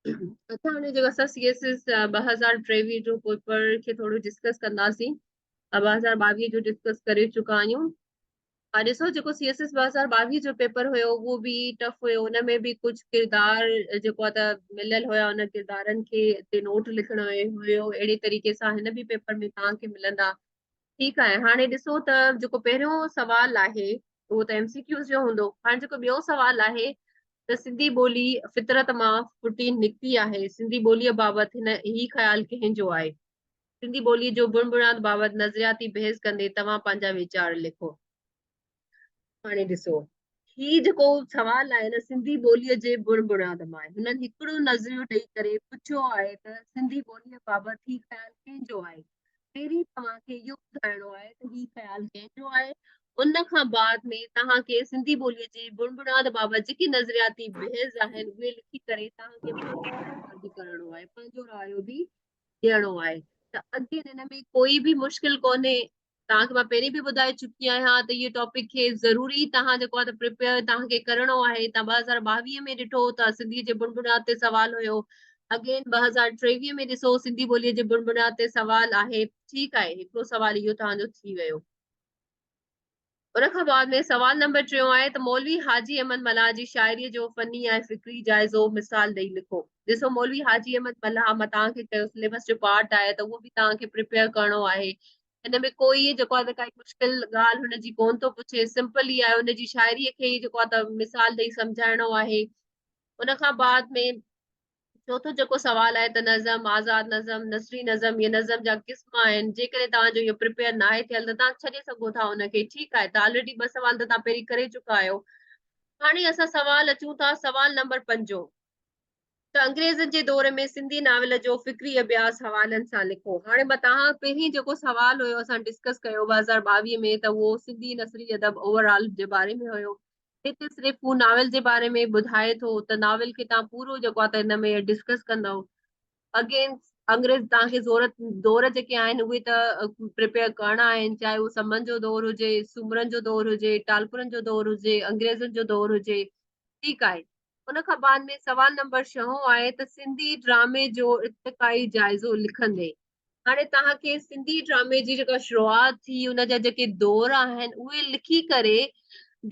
اڇا هاڻي جيڪو اسان سي ايس ايس 2023 جو پيپر کي ٿورو ڊسڪس ڪنداسين. 2022 جو ڊسڪس ڪري چڪا آهيون. ها ڏسو جيڪو سي ايس ايس 2022 جو پيپر هيو اهو به ٽف هيو، ان ۾ به ڪجهه ڪردار جيڪو آهي ته مليل هيا، ان ڪردارن کي تي نوٽ لکڻو هيو. اهڙي طريقي سان هن به پيپر ۾ توهان کي ملندا. ٺيڪ آهي، هاڻي ڏسو ته جيڪو پهريون سوال آهي اهو ته ايم سي ڪيوز جو هوندو. هاڻي جيڪو ٻيو سوال آهي ته سنڌي ٻولي فطرت مان ڦٽي نڪتي آهي، سنڌي ٻوليء بابت هن هي خيال ڪنهن جو آهي؟ سنڌي ٻوليء جو بڻ بڻياد بابت نظرياتي بحث ڪندي توهان پنهنجا ويچار لکو. هاڻي ڏسو هي جيڪو سوال آهي نه سنڌي ٻوليء جي بڻ بڻياد مان آهي. هنن هڪڙو نظريو ڏئي ڪري پڇيو آهي ته سنڌي ٻوليء بابت هي خيال ڪنهن جو آهي؟ پهرين توهان کي اهو ٻڌائڻو آهي ته هي خيال ڪنهن جو آهي، ان کان بعد ۾ توهان کي سنڌي ٻوليء جي بڻ بڻياد بابت جيڪي نظرياتي بحث آهن اهي لکي ڪري توهان کي پنهنجو اظهار به ڪرڻو آهي، پنهنجو رايو به ڏيڻو آهي. ته اگين ان ۾ ڪوئي به مشڪل ڪونهي. توهان کي مان پهرين به ٻڌائي چڪي آهيان ته اهي ٽاپڪ کي ضروري توهان جيڪو آهي ته پريپيئر توهان کي ڪرڻو آهي. توهان 2022 ۾ ڏٺو ته سنڌي جي بڻ بڻياد تي سوال هيو، اگين 2023 ۾ ڏسو سنڌي ٻوليء جي بڻ بڻياد تي سوال آهي. ٺيڪ آهي، هڪڙو سوال اهو توهان جو ٿي ويو. ان کان بعد ۾ سوال نمبر ٽيون آهي ته مولوي حاجي احمد ملاح جي شاعريء جو فني ۽ فڪري جائزو مثال ڏئي لکو. ڏسو مولوي حاجي احمد ملاح مان توهان کي چيو سليبس جو پارٽ آهي ته اهو به توهان کي پريپيئر ڪرڻو آهي. هن ۾ ڪوئي جيڪو آهي ته ڪائي مشڪل ڳالهه هن جي ڪونه ٿو پڇي، سمپل ئي آهي، ان جي شاعريء کي ئي جيڪو آهي ته مثال ڏئي سمجهائڻو آهي. ان کان بعد ۾ چوٿون جيڪو سوال آهي ته نظم، آزاد نظم، نثري نظم، اهي نظم جا قسم آهن، جيڪڏهن توهان جو اهو پريپيئر ناهي ٿيل ته توهان ڇڏي سگهو ٿا ان کي. ٺيڪ آهي، ته آلريڊي ٻه سوال ته توهان پهرين ڪري چڪا آهيو. هاڻي اسان سوال اچون ٿا سوال نمبر پنجون ته انگريزن جي دور ۾ سنڌي ناول جو فڪري اڀياس حوالن سان لکو. هاڻي مان توهان پهرين جيڪو سوال هيو اسان ڊسڪس ڪيو 2022 ۾ ته اهو سنڌي نثري ادب اوور آل جي باري ۾ هيو. هتي صرف هو ناول جي باري ۾ ٻڌائي ٿو ته ناول کي توهان پورو جيڪو آهي ته هن ۾ ڊسڪس ڪندؤ. اگين انگريز توهان کي زور دور جيڪي آهن اهي ته پريپيئر ڪرڻا آهن، چاهي اهو سمن جو دور هجي، سومرن جو دور هجي، ٽالپرن جو دور هجي، انگريزن جو دور هجي. ٺيڪ آهي. ان کان بعد ۾ سوال نمبر ڇهون آهي ته سنڌي ڊرامي جو ارتقائي جائزو لکندي. هاڻي توهان کي سنڌي ڊرامي جي جيڪا شروعات ٿي ان جا جيڪي دور آهن اهي لکي ڪري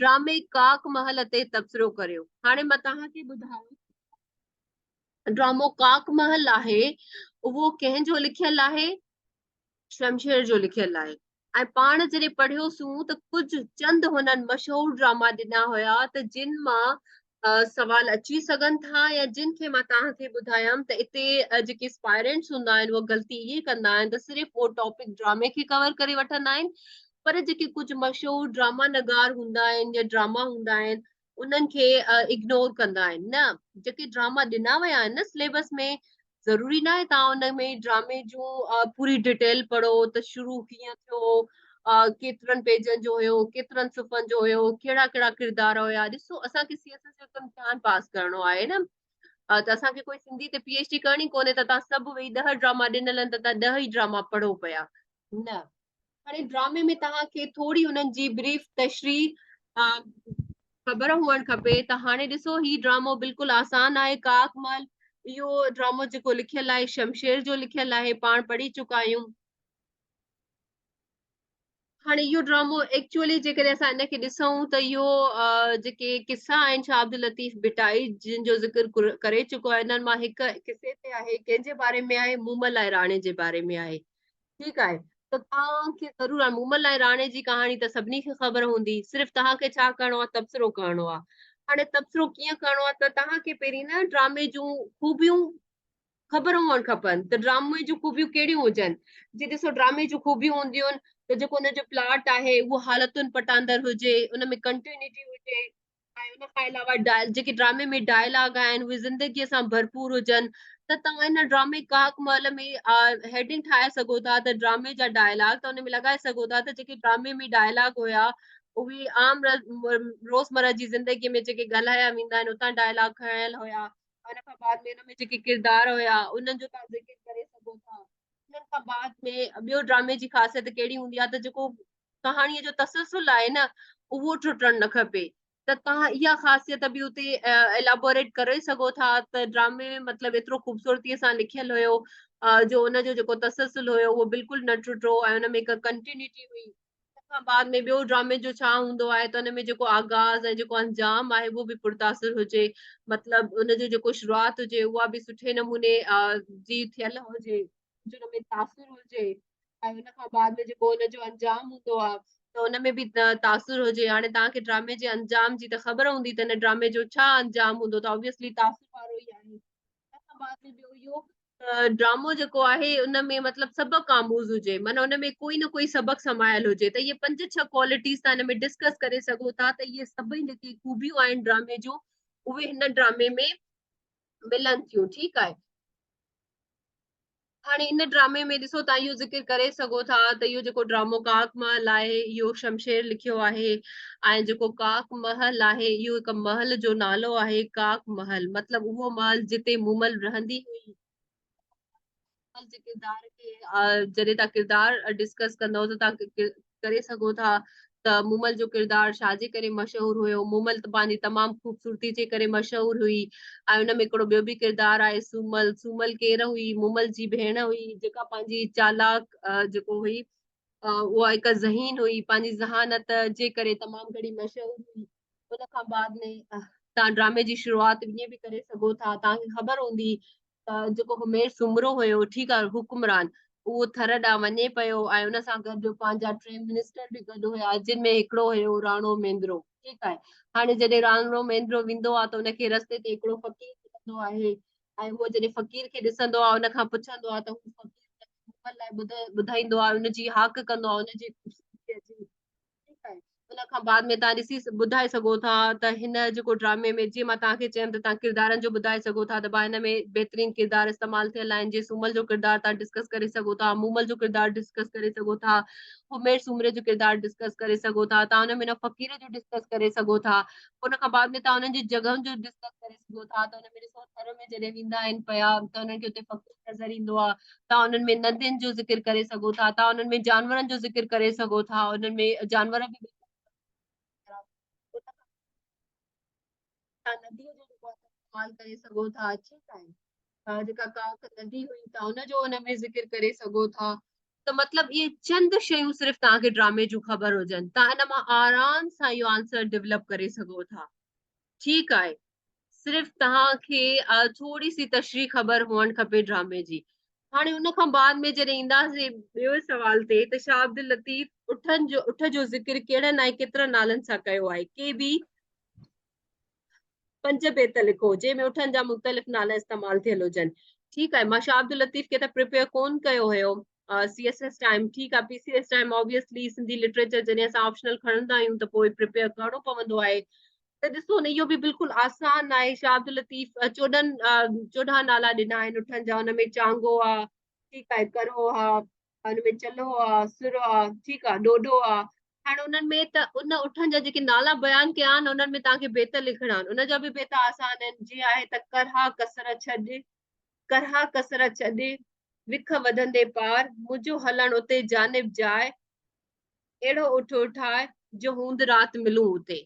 ڊرامي ڪاڪ محل تي تبصرو ڪريو. هاڻي مان توهان کي ٻڌايان ڊرامو ڪاڪ محل آهي اهو ڪنهن جو لکيل آهي؟ شمشير جو لکيل آهي. ۽ پاڻ جڏهن پڙهيوسون ته ڪجهه چند هنن مشهور ڊراما ڏنا هيا ته جن مان سوال اچي سگهن ٿا يا جن کي مان توهان کي ٻڌايم ته اتي جيڪي اسپائرنٽس هوندا آهن اهي غلطي اهي ڪندا آهن ته صرف اهو ٽاپڪ ڊرامي کي ڪور ڪري وٺندا آهن پر جيڪي ڪجهه مشهور ڊراما نگار هوندا آهن يا ڊراما هوندا آهن انهن کي اگنور ڪندا آهن. نه جيڪي ڊراما ڏنا ويا آهن نه سليبس ۾ ضروري نه آهي توهان ان ۾ ڊرامي جون پوري ڊيٽيل پڙهو ته شروع ڪيئن ٿيو، ڪيترن پيجن جو هيو، ڪيترن صفحن جو هيو، ڪهڙا ڪهڙا ڪردار هيا. ڏسو اسان کي سي ايس ايس جو امتحان پاس ڪرڻو آهي نه، ته اسان کي ڪوئي سنڌي تي پي ايڇ ڊي ڪرڻي ڪونهي ته توهان سڀ ويهي 10 ڊراما ڏنل آهن ته توهان 10 ئي ڊراما پڙهو پيا. نه، هاڻي ڊرامي ۾ توهان کي ٿوري انهن جي بريف تشريح خبر هئڻ کپي ته هاڻي ڏسو هي ڊرامو بلڪل آسان آهي ڪاڪ مل اهو ڊرامو جيڪو لکيل آهي شمشير جو لکيل آهي پاڻ پڙهي چڪا آهيون. هاڻي اهو ڊرامو ايڪچوئلي جيڪڏهن اسان ان کي ڏسون ته اهو جيڪي قصا آهن شاهه عبداللطيف ڀٽائي جن جو ذڪر ڪري چڪو آهي انهن مان هڪ قصي تي آهي ڪنهن جي باري ۾ آهي مومل ۽ راڻي جي باري ۾ آهي. ٺيڪ آهي ته توهان کي ضرور آهي مومل ۽ راڻي جي ڪهاڻي ته سڀني کي خبر هوندي، صرف توهان کي ڇا ڪرڻو آهي تبصرو ڪرڻو آهي. هاڻي تبصرو ڪيئن ڪرڻو آهي ته توهان کي پهرين نه ڊرامي جون خوبيون خبر هئڻ کپن ته ڊرامي جون خوبيون ڪهڙيون هجن. جي ڏسو ڊرامي جون خوبيون هونديون آهن ته جيڪو ان جو پلاٽ آهي اهو حالتن پٽاندر هجي، ان ۾ ڪنٽينيوٽي هجي، ۽ ان کان علاوه جيڪي ڊرامي ۾ ڊائلاگ آهن اهي زندگيء سان ڀرپور هجن ته توهان ان ڊرامي ڪاڪ محل ۾ هيڊنگ ٺاهي سگهو ٿا ته ڊرامي جا ڊائلاگ ته ان ۾ لڳائي سگهو ٿا ته جيڪي ڊرامي ۾ ڊائلاگ هيا اهي عام روزمره جي زندگيء ۾ جيڪي ڳالهايا ويندا آهن اتان ڊائلاگ کنيل هيا. ان کان بعد ۾ ان ۾ جيڪي ڪردار هيا انهن جو توهان ذڪر ڪري سگهو ٿا. انهن کان بعد ۾ ٻيو ڊرامي جي خاصيت ڪهڙي هوندي آهي ته جيڪو ڪهاڻيء جو تسلسل آهي نه اهو ٽٽڻ نه کپي. ته توهان اها خاصيت به اتي الابوريٽ ڪري سگهو ٿا ته ڊرامي ۾ مطلب ايترو خوبصورتي سان لکيل هيو جو ان جو جيڪو تسلسل هيو اهو بلڪل نه ٽٽو ۽ ان ۾ هڪ ڪنٽينيوٽي هئي. ان کان بعد ۾ ٻيو ڊرامي جو ڇا هوندو آهي ته ان ۾ جيڪو آغاز ۽ جيڪو انجام آهي اهو به پرتاثر هجي، مطلب ان جو جيڪو شروعات هجي اها به سٺي نموني جي ٿيل هجي، ان ۾ تاثر هجي ۽ ان کان بعد ۾ جيڪو ان جو انجام هوندو آهي ته ان ۾ به تاثر هجي. هاڻي توهان کي ڊرامي جي انجام جي ته خبر هوندي ته ان ڊرامي جو ڇا انجام هوندو ته آبويسلي تاثر وارو ئي آهي. ان کان بعد ۾ ٻيو اهو ته ڊرامو جيڪو آهي ان ۾ مطلب سبق آموز هجي، معنيٰ ان ۾ ڪوئي نه ڪوئي سبق سمايل هجي ته اهي پنج ڇهه ڪوالٽيز توهان ان ۾ ڊسڪس ڪري سگهو ٿا ته اهي سڀئي جيڪي خوبيون آهن ڊرامي جون اهي هن ڊرامي ۾ ملن ٿيون. ٺيڪ آهي. هاڻي ان ڊرامي ۾ ڏسو توهان اهو ذڪر ڪري سگهو ٿا ته اهو جيڪو ڊرامو ڪاڪ محل آهي اهو شمشير لکيو آهي ۽ جيڪو ڪاڪ محل آهي اهو هڪ محل جو نالو آهي. ڪاڪ محل مطلب اهو محل جتي مومل رهندي هئي. مومل جي ڪردار کي جڏهن توهان ڪردار ڊسڪس ڪندؤ ته توهان ڪري سگهو ٿا ته مومل جو ڪردار ڇا جي ڪري مشهور هيو. مومل ته پنهنجي تمام خوبصورتي جي ڪري مشهور هئي ۽ ان ۾ هڪڙو ٻيو به ڪردار آهي سومل. سومل ڪير هئي؟ مومل جي ڀيڻ هئي جيڪا پنهنجي چالاڪ جيڪو هئي اها هڪ ذهين هئي، پنهنجي ذهانت جي ڪري تمام گهڻي مشهور هئي. ان کان بعد ۾ توهان ڊرامي جي شروعات ائين به ڪري سگهو ٿا، توهان کي خبر هوندي ته جيڪو همير سومرو هيو، ٺيڪ آ، حڪمران، اهو ٿر ڏانهن وڃي پيو ۽ ان سان گڏ پنهنجا ٽي منسٽر به گڏ هيا، جن ۾ هڪڙو هيو راڻو مينڌرو، ٺيڪ آهي. هاڻي جڏهن راڻو مينڌرو ويندو آ ته ان کي رستي تي هڪڙو فقير ملندو آهي ۽ اهو جڏهن فقير کي ڏسندو آ، ان کان پڇندو آ ته هو فقير ان کي مغل لاء ٻڌائيندو آ، ان جي هاڪ ڪندو آ، ان جي خوبصورتيء جي. ٺيڪ آهي. ان کان بعد ۾ توهان ڏسي ٻڌائي سگهو ٿا ته هن جيڪو ڊرامي ۾ جيئن مان توهان کي چيم ته توهان ڪردارن جو ٻڌائي سگهو ٿا ته ڀا هن ۾ بهترين ڪردار استعمال ٿيل آهن جيئن سومل جو ڪردار توهان ڊسڪس ڪري سگهو ٿا، مومل جو ڪردار ڊسڪس ڪري سگهو ٿا، همير سومري جو ڪردار ڊسڪس ڪري سگهو ٿا، توهان ان ۾ ان فقير جو ڊسڪس ڪري سگهو ٿا. ان کان بعد ۾ توهان انهن جي جڳهن جو ڊسڪس ڪري سگهو ٿا ته ان ۾ ڏسو ٿر ۾ جڏهن ويندا آهن پيا ته انهن کي اتي فقير نظر ايندو آهي. توهان انهن ۾ ندين جو ذڪر ڪري سگهو ٿا، توهان انهن ۾ جانورن جو ذڪر ڪري سگهو ٿا، انهن ۾ جانور به توهان نديء جو جيڪو آهي استعمال ڪري سگهو ٿا. ٺيڪ آهي، توهان جيڪا ڪاڪ ندي هئي توهان ان جو ان ۾ ذڪر ڪري سگهو ٿا. ته مطلب اهي چند شيون صرف توهان کي ڊرامي جون خبر هجن، توهان ان مان آرام سان اهو آنسر ڊولپ ڪري سگهو ٿا. ٺيڪ آهي، صرف توهان کي ٿوري سي تشريح خبر هئڻ کپي ڊرامي جي. هاڻي ان کان بعد ۾ جڏهن اينداسين ٻيو سوال تي ته شاهه عبداللطيف اٺن جو اٺ جو ذڪر ڪهڙن ۽ ڪيترن نالن سان ڪيو آهي؟ ڪي به پنج بيت لکو جنهن ۾ اٺن جا مختلف نالا استعمال ٿيل هجن. ٺيڪ آهي، مان شاهه عبداللطيف کي ته پريپيئر ڪون ڪيو هيو سي ايس ايس ٽائيم. ٺيڪ آهي، P C S time obviously Sindhi literature جڏهن اسان آپشنل کڻندا آهيون ته پوء پريپيئر ڪرڻو پوندو آهي. ته ڏسو نه اهو به بلڪل آسان آهي. شاهه عبداللطيف 14 14 نالا ڏنا آهن اٺن جا، ان ۾ چانگو آ، ٺيڪ آهي، ڪرهو آ، ان ۾ چلهو آ، سر آ، ٺيڪ آ، ڏوڏو آ. هاڻي انهن ۾ ته ان اٺن جا جيڪي نالا بيان ڪيا آهن انهن ۾ توهان کي بيت لکڻا آهن، ان جا به بيت آسان آهن، جيئن آهي ته ڪرها ڪسر ڇڏ، ڪرها ڪسر ڇڏ، وک وڌندي پار، منهنجو هلڻ اتي جانب جاء، اهڙو اٺ اٺاء، جو هوند رات ملون اتي.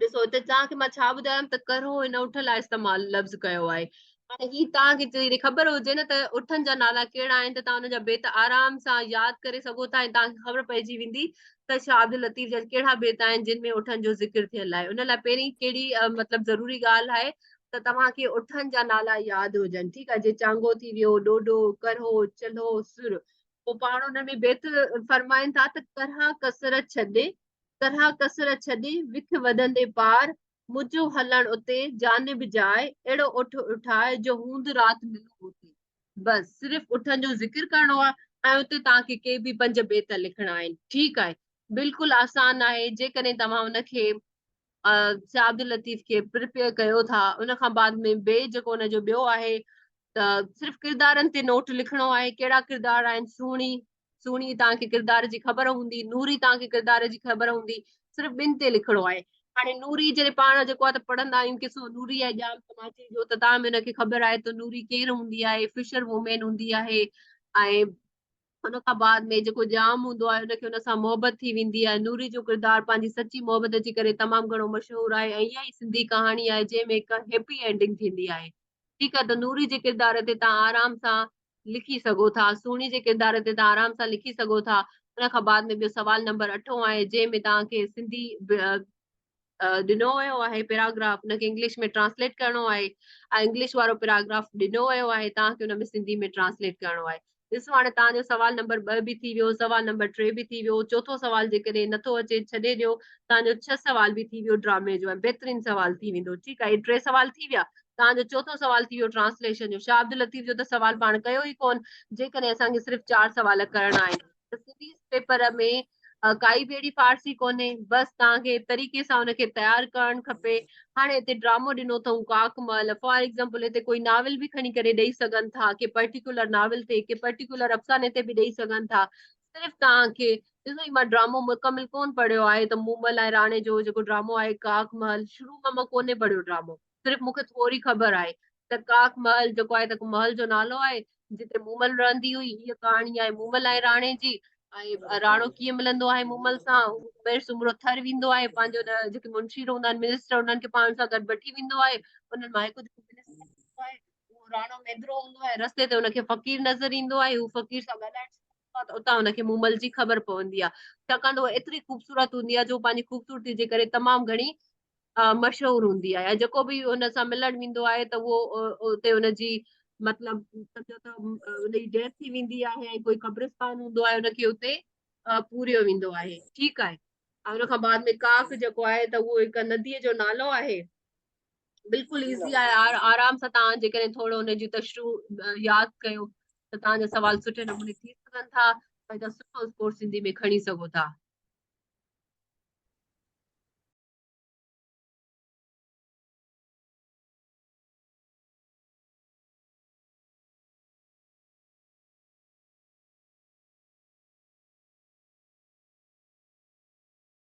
ڏسو هتي توهان کي مان ڇا ٻڌايم ته ڪرهو هن اٺ لاء استعمال لفظ ڪيو آهي. هاڻي هي توهان کي جيڪڏهن خبر هجي نه ته اٺن جا نالا ڪهڙا آهن ته توهان انهن جا بيت آرام سان ياد ڪري سگهو ٿا ۽ توهان کي خبر پئجي ويندي ته شاهه عبداللطيف جا ڪهڙا بيت آهن جن ۾ اٺن جو ذڪر ٿيل آهي. ان لاء پهرين ڪهڙي مطلب ضروري ڳالهه آهي ته توهان کي اٺن جا نالا ياد هجن. ٺيڪ آهي، جيئن چانگو ٿي ويو، ڏوڏو، ڪرهو، چلهو، سر. پوء پاڻ ان ۾ بيت فرمائن ٿا ته ڪرها ڪسر ڇڏي، ڪرها ڪسر ڇڏي، وک وڌندي پار، منهنجو هلڻ اتي، جانب جاء، اهڙو اٺ اٺاء، جو هوند رات ملون اتي. بس صرف اٺن جو ذڪر ڪرڻو آهي ۽ اتي توهان کي ڪي به پنج بيت لکڻا آهن. ٺيڪ آهي، بلڪل آسان آهي، جيڪڏهن توهان ان کي شاهه عبداللطيف کي پريپيئر ڪيو ٿا. ان کان بعد ۾ بي جيڪو ان جو ٻيو آهي ته صرف ڪردارن تي نوٽ لکڻو آهي. ڪهڙا ڪردار آهن؟ سهڻي، سهڻي توهان کي ڪردار جي خبر هوندي، نوري توهان کي ڪردار جي خبر هوندي، صرف ٻن تي لکڻو آهي. هاڻي نوري جڏهن پاڻ جيڪو آهي ته پڙهندا آهيون قصو نوري ۽ ڄام تماچي جو ته توهان به ان کي خبر آهي ته نوري ڪير هوندي آهي، فشر وومين هوندي آهي ۽ ان کان بعد ۾ جيڪو ڄام هوندو آهي ان کي ان سان محبت ٿي ويندي آهي. نوري جو ڪردار پنهنجي سچي محبت جي ڪري تمام گهڻو مشهور آهي ۽ اها ئي سنڌي ڪهاڻي آهي جنهن ۾ هڪ هيپي اينڊنگ ٿيندي آهي. ٺيڪ آهي ته نوري جي ڪردار تي توهان آرام سان لکي سگهو ٿا، سهڻي جي ڪردار تي توهان آرام سان لکي سگهو ٿا. ان کان بعد ۾ ٻيو سوال نمبر اٺون آهي جنهن ۾ توهان کي سنڌي ڏنو ويو آهي پيراگراف ان کي انگلش ۾ ٽرانسليٽ ڪرڻو آهي ۽ انگلش وارو پيراگراف ڏنو ويو آهي توهان کي ان ۾ سنڌي ۾ ٽرانسليٽ ڪرڻو آهي. ڏسو هاڻي توهان جو سوال نمبر 2 به ٿي ويو، سوال نمبر 3 به ٿي ويو، چوٿون سوال جيڪڏهن نٿو اچي ڇڏي ڏيو، توهان جو 6 سوال به ٿي ويو ڊرامي جو ۽ بهترين سوال ٿي ويندو. ٺيڪ آهي، 3 سوال ٿي ويا، توهان جو چوٿون سوال ٿي ويو ٽرانسليشن جو. شاهه عبداللطيف جو ته سوال پاڻ ڪيو ئي ڪون، جيڪڏهن اسان کي صرف 4 سوال ڪرڻا آهن ته سنڌي پيپر ۾ ڪائي به اهڙي فارسي ڪونهي، بس توهان کي طريقي سان ان کي تيار ڪرڻ کپي. هاڻي هتي ڊرامو ڏنو اٿئون ڪاڪ محل، فار ايگزامپل هتي ڪوئي ناول به کڻي ڪري ڏئي سگهن ٿا، ڪي پرٽيڪولر ناول تي، ڪي پرٽيڪولر افساني تي به ڏئي سگهن ٿا. صرف توهان کي ڏسو هي مان ڊرامو مڪمل ڪونه پڙهيو آهي ته مومل ۽ راڻي جو جيڪو ڊرامو آهي ڪاڪ محل، شروع مان مان ڪونهي پڙهيو ڊرامو، صرف مون کي ٿوري خبر آهي ته ڪاڪ محل جيڪو آهي ته محل جو نالو آهي جتي مومل رهندي هئي. هيء ڪهاڻي آهي مومل ۽ راڻي جي ۽ راڻو ڪيئن ملندو آهي مومل سان. عمر سومرو ٿر ويندو آهي، پنهنجو جيڪي منشي هوندا آهن منسٽر انهن کي پاڻ سان گڏ وٺي ويندو آهي. انهن مان هڪ جيڪو منسٽر هوندو آهي اهو راڻو ميندرو هوندو آهي. رستي تي ان کي فقير نظر ايندو آهي، هو فقير سان ڳالهائڻ شروع ڪندو آهي ته اتان ان کي مومل جي خبر پوندي آهي، ڇاڪاڻ ته هوء ايتري خوبصورت هوندي آهي جو پنهنجي خوبصورتي جي ڪري تمام گهڻي مشهور هوندي آهي ۽ جيڪو به ان سان ملڻ ويندو آهي ته اهو اتي ان جي مطلب سمجهو ته ان جي ڊيٿ ٿي ويندي آهي ۽ ڪوئي قبرستان هوندو آهي ان کي اتي پوريو ويندو آهي. ٺيڪ آهي. ۽ ان کان بعد ۾ ڪاڪ جيڪو آهي ته اهو هڪ نديء جو نالو آهي. بلڪل ايزي آهي، آرام سان توهان جيڪڏهن ٿورو ان جي تشريح ياد ڪيو ته توهان جا سوال سٺي نموني ٿي سگهن ٿا ۽ توهان سٺو اسڪور سنڌي ۾ کڻي سگهو ٿا.